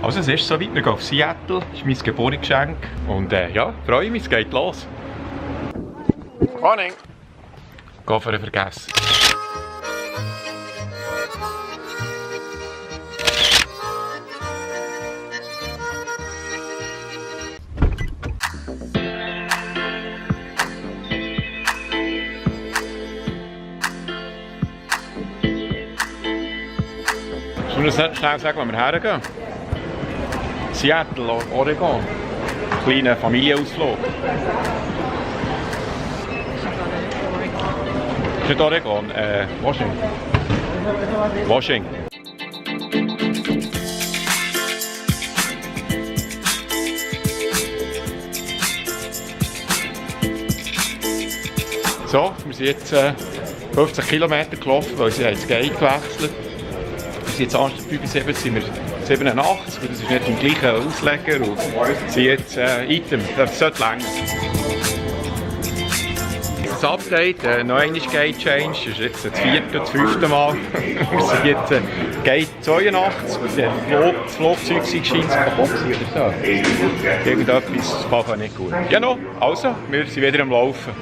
Also es ist soweit, wir gehen auf Seattle, das ist mein Geburtsgeschenk und ja, freue mich, es geht los. Morning! Koffer vergessen. Ich muss schnell sagen, wo wir hergehen. Seattle, Oregon. Kleiner Familienausflug. Nicht Oregon, Washington. Washington. So, wir sind jetzt 15 Kilometer gelaufen, weil sie das Gate gewechselt. Wir sind jetzt anstatt 75 sind wir 87, das ist nicht im gleichen Ausleger und sind jetzt Item, das sollte länger. Das Update, noch einmal Gate Change, das ist jetzt das 4. oder 5. Mal. Wir sind jetzt Gate 82, das Flugzeug scheint kaputt zu sein oder so. Irgendetwas macht nicht gut. Ja no, also, wir sind wieder am Laufen.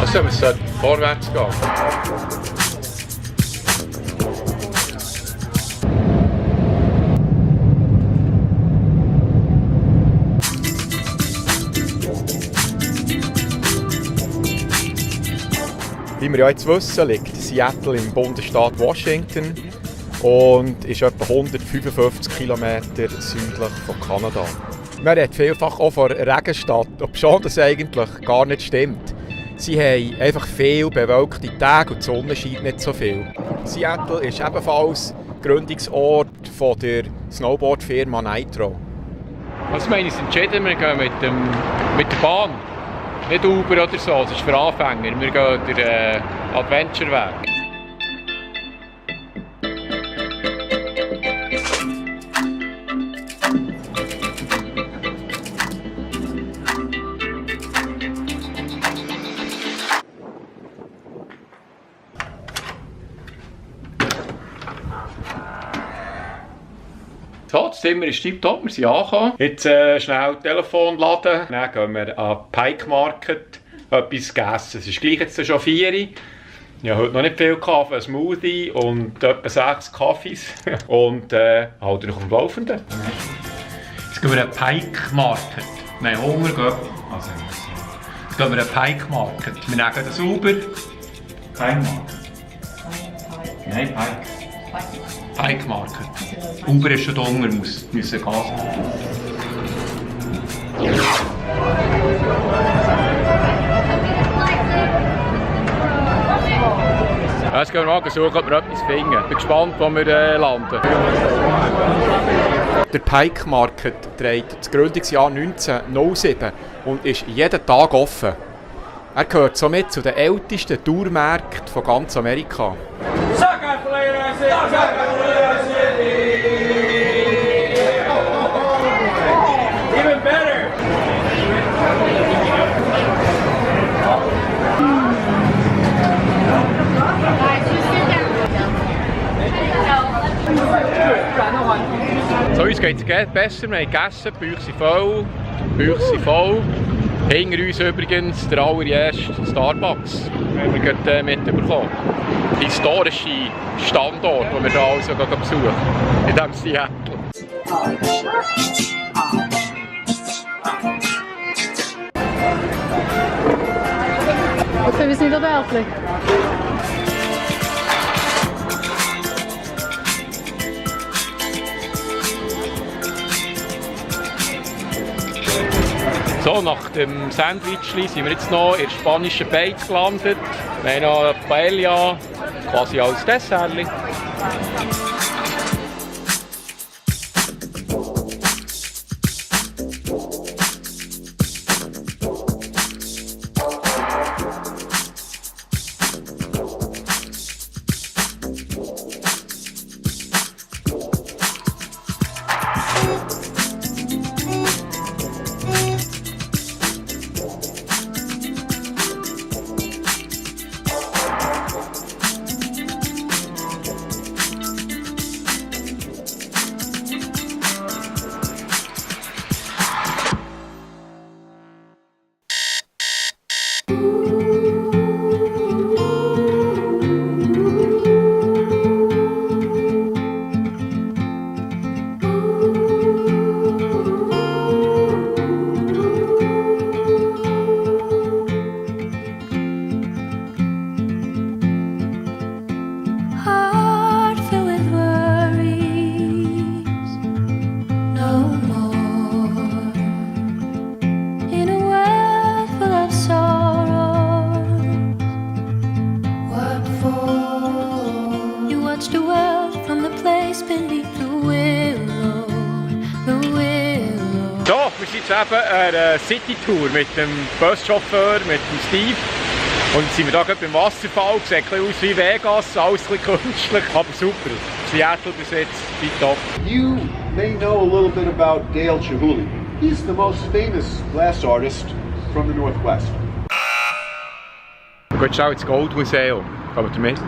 Also, es sollte vorwärts gehen. Wie wir ja jetzt wissen, liegt Seattle im Bundesstaat Washington und ist etwa 155 Kilometer südlich von Kanada. Man redet vielfach auch von Regenstadt, obwohl das eigentlich gar nicht stimmt. Sie haben einfach viel bewölkte Tage und die Sonne scheint nicht so viel. Seattle ist ebenfalls Gründungsort von der Snowboardfirma Nitro. Was meine ich, entschieden, wir gehen mit der Bahn. Nicht Uber oder so, das ist für Anfänger. Wir gehen den Adventure-Weg. So, das Zimmer ist tiptop, wir sind angekommen. Jetzt schnell Telefon laden, dann gehen wir an Pike Market etwas essen. Es ist gleich jetzt schon 4 Uhr. Ich habe heute noch nicht viel Kaffee, ein Smoothie und etwa 6 Kaffees. Und halte noch am Laufenden. Jetzt gehen wir an Pike Market. Wir haben Hunger, also jetzt gehen wir an Pike Market. Wir nehmen das Uber. Pike Market. Nein, Pike. Pike Market. Uber ist schon da, wir müssen gehen. Jetzt gehen wir mal suchen, ob wir etwas finden. Ich bin gespannt, wo wir landen. Der Pike Market trägt das Gründungsjahr 1907 und ist jeden Tag offen. Er gehört somit zu den ältesten Tourmärkten von ganz Amerika. So, uns geht es besser, wir haben gegessen, die Bäuche sind voll, Hinter uns übrigens der allererste Starbucks, den wir gerade mitbekommen. Der historische Standort, den wir hier also besuchen, in diesem Seattle. Okay, wir sind da wirklich. So, nach dem Sandwich sind wir jetzt noch in der spanischen Beiz gelandet. Wir haben noch Paella, quasi als Dessert. watch the world from the place beneath the willow, the willow. So, wir sind jetzt eben eine City-Tour mit dem Buschauffeur, mit dem Steve. Und jetzt sind wir hier beim Wasserfall, sieht ein bisschen aus wie Vegas, alles ein bisschen künstlich, aber super. Seattle bis jetzt, tipptopp. You may know a little bit about Dale Chihuly. He's the most famous glass artist from the Northwest. Gut, schau ins Goldmuseum. Kommt ihr mit?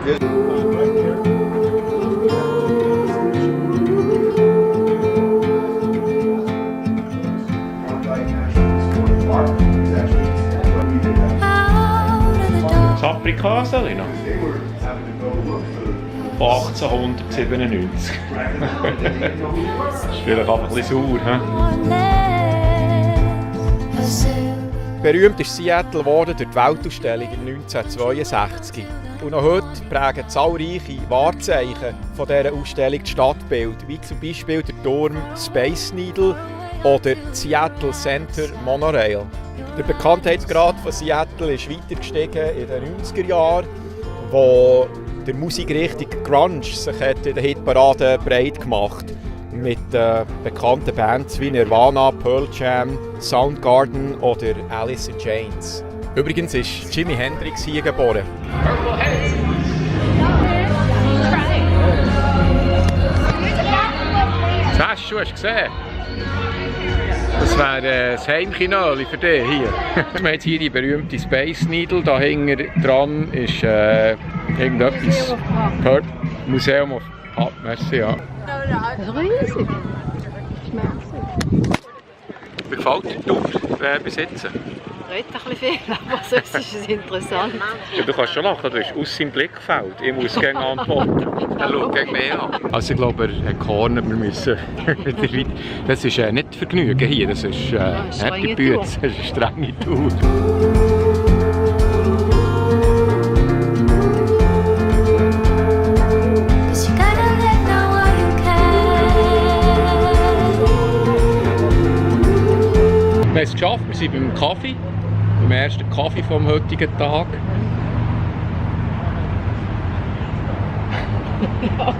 Das Aprikaseli noch. Von 1897. Das ist vielleicht einfach ein bisschen sauer. Berühmt ist Seattle geworden durch die Weltausstellung in 1962. Und noch heute prägen zahlreiche Wahrzeichen von dieser Ausstellung das Stadtbild, wie zum Beispiel der Turm Space Needle oder Seattle Center Monorail. Der Bekanntheitsgrad von Seattle ist weiter gestiegen in den 90er Jahren, wo der Musikrichtung Grunge sich in der Hitparade breit gemacht hat. Mit bekannten Bands wie Nirvana, Pearl Jam, Soundgarden oder Alice in Chains. Übrigens ist Jimi Hendrix hier geboren. Das hast du gesehen? Das wäre das Heimkinöli für dich hier. Wir haben hier die berühmte Space Needle. Da hinten dran ist irgendetwas. Museum of Art. Merci, ja. Das ist riesig. Wie gefällt dir die Tour bis jetzt? Redet ein bisschen viel, aber sonst ist es interessant. Ja, du kannst schon lachen, du hast aus seinem Blickfeld. Ich muss gerne antworten. Er schaut gegen mich an. Also ich glaube, er hat gehornet, wir müssen weiter. Das ist nicht Vergnügen hier, das ist harte Bühne, das ist eine strenge Tour. Wir haben es geschafft, wir sind beim Kaffee, beim ersten Kaffee vom heutigen Tag. Ja,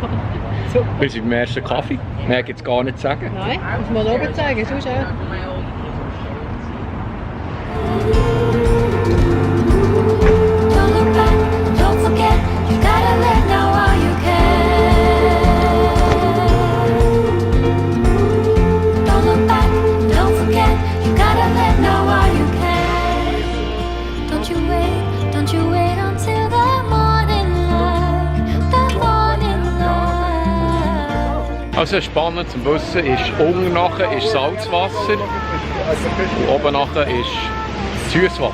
super. Wir sind beim ersten Kaffee, mehr gibt es gar nicht zu sagen. Nein, muss man oben zeigen, sonst auch. Also spannend zum Wissen ist, unten nachher ist Salzwasser und oben nachher ist Süßwasser.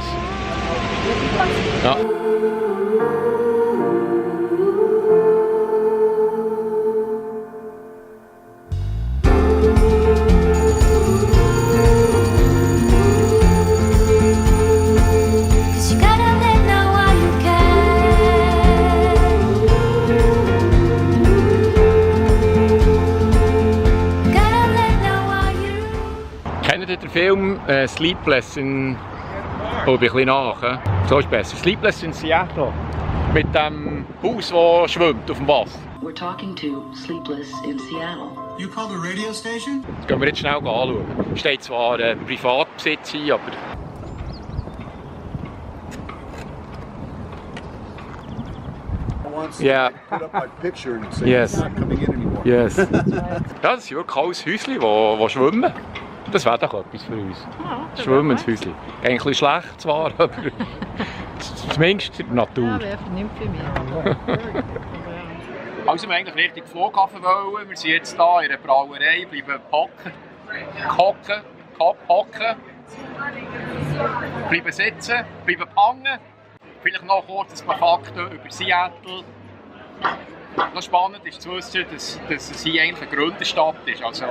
Ja. Kennt ihr den Film Sleepless in... Oh, ich bin ein bisschen nach. So ist besser. Sleepless in Seattle. Mit dem Haus, das schwimmt auf dem Wasser. We're talking to Sleepless in Seattle. You called a radio station? Das gehen wir jetzt schnell anschauen. Steht zwar Privatbesitz hier, aber... Yeah. Put up my picture and say Yes. it's not coming in anymore. Yes. Ja, das ist wirklich alles Häuschen, die schwimmen. Das wäre doch etwas für uns. Ja, Schwimmendes Häuschen. Ein bisschen schlecht zwar, aber zumindest in der Natur. Ja, wer vernimmt für mich. Also wir eigentlich Richtung Flughafen wollen. Wir sind jetzt hier in einer Brauerei, bleiben hocken, bleiben sitzen, bleiben pangen. Vielleicht noch kurz ein paar Fakten über Seattle. Noch spannend ist zu wissen, dass es hier eigentlich eine Gründerstadt ist. Also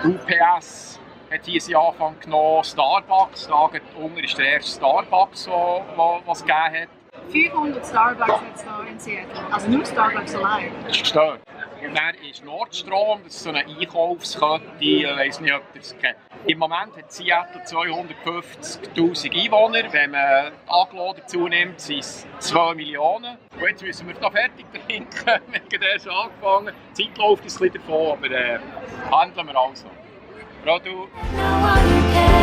UPS hat hier seinen Anfang genommen, Starbucks, da unten ist der erste Starbucks, was es gegeben hat. 500 Starbucks hat es hier in Seattle. Also nur Starbucks allein. Das ist gestört. Dann ist Nordstrom, das ist so eine Einkaufskette, ich weiss nicht, ob ihr das kennt. Im Moment hat Seattle 250'000 Einwohner, wenn man Aglo dazu nimmt, sind es 2 Millionen. Und jetzt müssen wir da fertig trinken, wir haben erst angefangen. Die Zeit läuft ein bisschen davon, aber handeln wir also. Radu. Now all you care